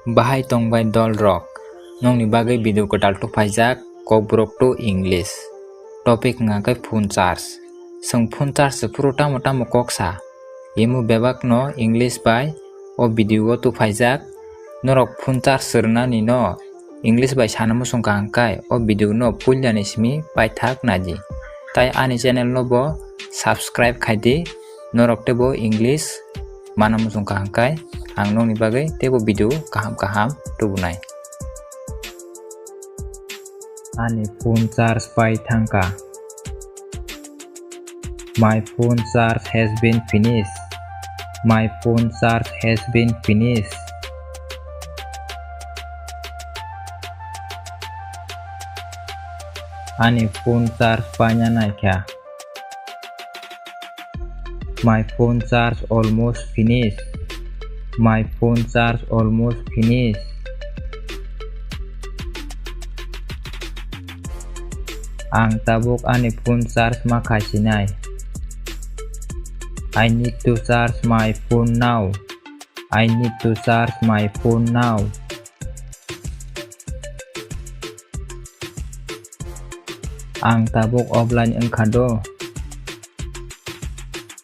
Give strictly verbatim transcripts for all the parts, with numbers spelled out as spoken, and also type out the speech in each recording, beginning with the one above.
Bahai tong bai dol rok, nokni bagwi video kwtal tuphaijak, Kokborok to English. Topic wngkha khe phone charge. Chwng phone charge se phuru tamo tamo kok sa. Imo bebak no English bai o video o tuphaijak. Norok phone charge se rwnani no English bai sana muchung kaham khe o video no puilani simi paithak naidi. Tai ani channel no bo subscribe khaidi. Norok teibo English mana muchung kaham khe ang nokni bagwi teibo video kaham kaham tubunai. Ani phone charge pai thangkha. My phone charge has been finished. My phone charge has been finished. Ani phone charge paina naikha. My phone charge almost finished. My phone charge almost finished. Ang tabuk ani phone charge ma khaisinai. I need to charge my phone now. I need to charge my phone now. Ang tabuk offline wngkha do.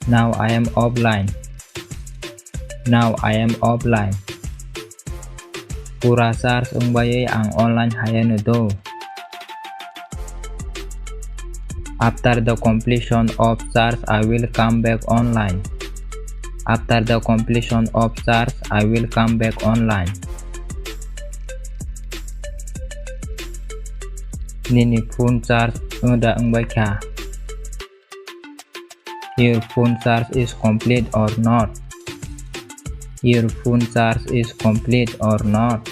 Now I am offline. Now I am offline. Pura charge wngbai ang online hayano do. After the completion of charge, I will come back online. After the completion of charge, I will come back online. Nini phone charge wngda wngbai kha. Your phone charge is complete or not? Your phone charge is complete or not?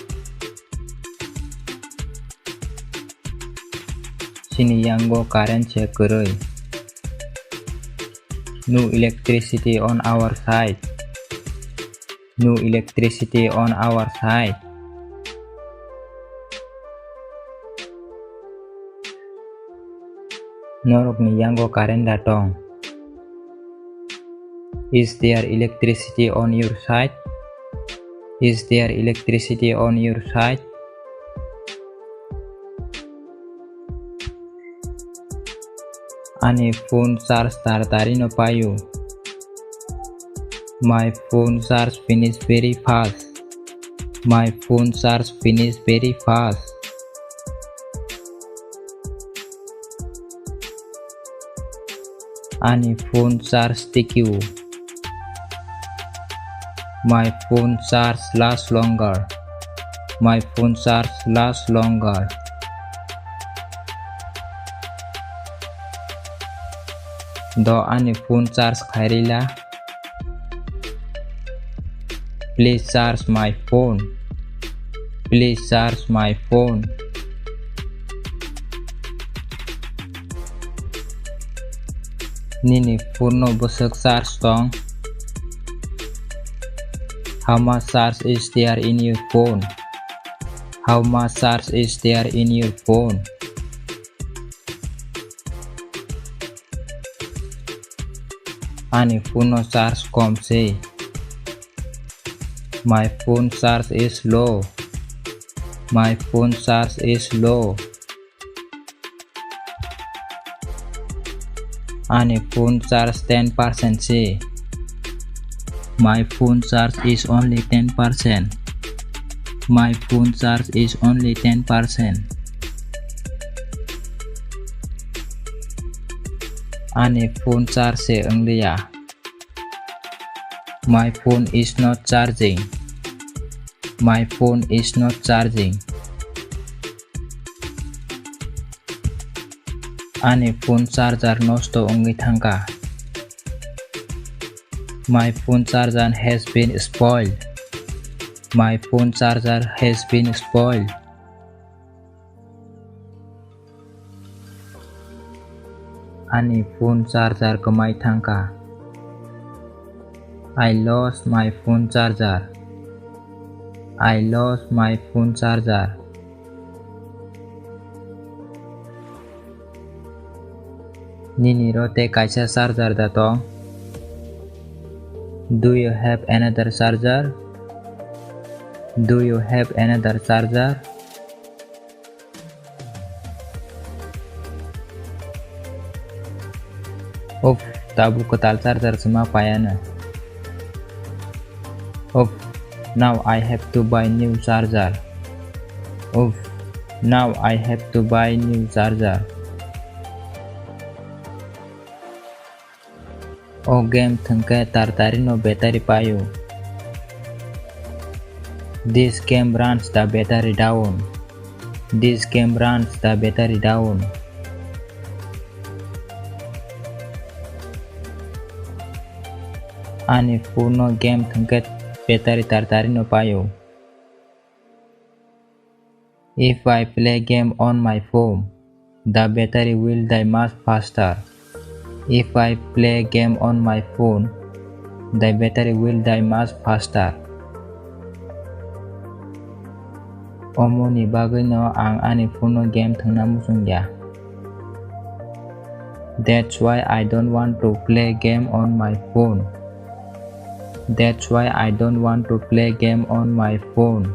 Chini yango current se kwrwi. No electricity on our side. No electricity on our side. Norokni yango current da tong? Is there electricity on your side? Is there electricity on your side? Ani phone charge taratari no paio. My phone charge finish very fast. My phone charge finish very fast. Ani phone charge tikio. My phone charge last longer. My phone charge last longer. Do ani phone charge khairila. Please charge my phone. Please charge my phone. Nini phone no bwswk charge tong? How much charge is there in your phone? How much charge is there in your phone? Ani phone no charge kom se. My phone charge is low. My phone charge is low. Ani phone charge ten percent se. My phone charge is only ten percent. My phone charge is only ten percent. Ani phone charge se wngliya. My phone is not charging. My phone is not charging. Ani phone charger nosto wngwi thangkha. My phone charger has been spoiled. My phone charger has been spoiled. Ani phone charger kwmai thangkha. I lost my phone charger. I lost my phone charger. Nini ro tei kaisa charger da tong? Do you have another charger? Do you have another charger? Uff, tabuk kwtal charger se ma paiya na. Uff, now I have to buy new charger. Uff, now I have to buy new charger. O game thwngkhe tartarino battery paio. This game runs the battery down. This game runs the battery down. Ani phone no game thwngkhe battery tartarino paio. If I play game on my phone, the battery will die much faster. If I play game on my phone, the battery will die much faster. Omoni bagwino ang ani phone no game thwngna muchungya. That's why I don't want to play game on my phone. That's why I don't want to play game on my phone.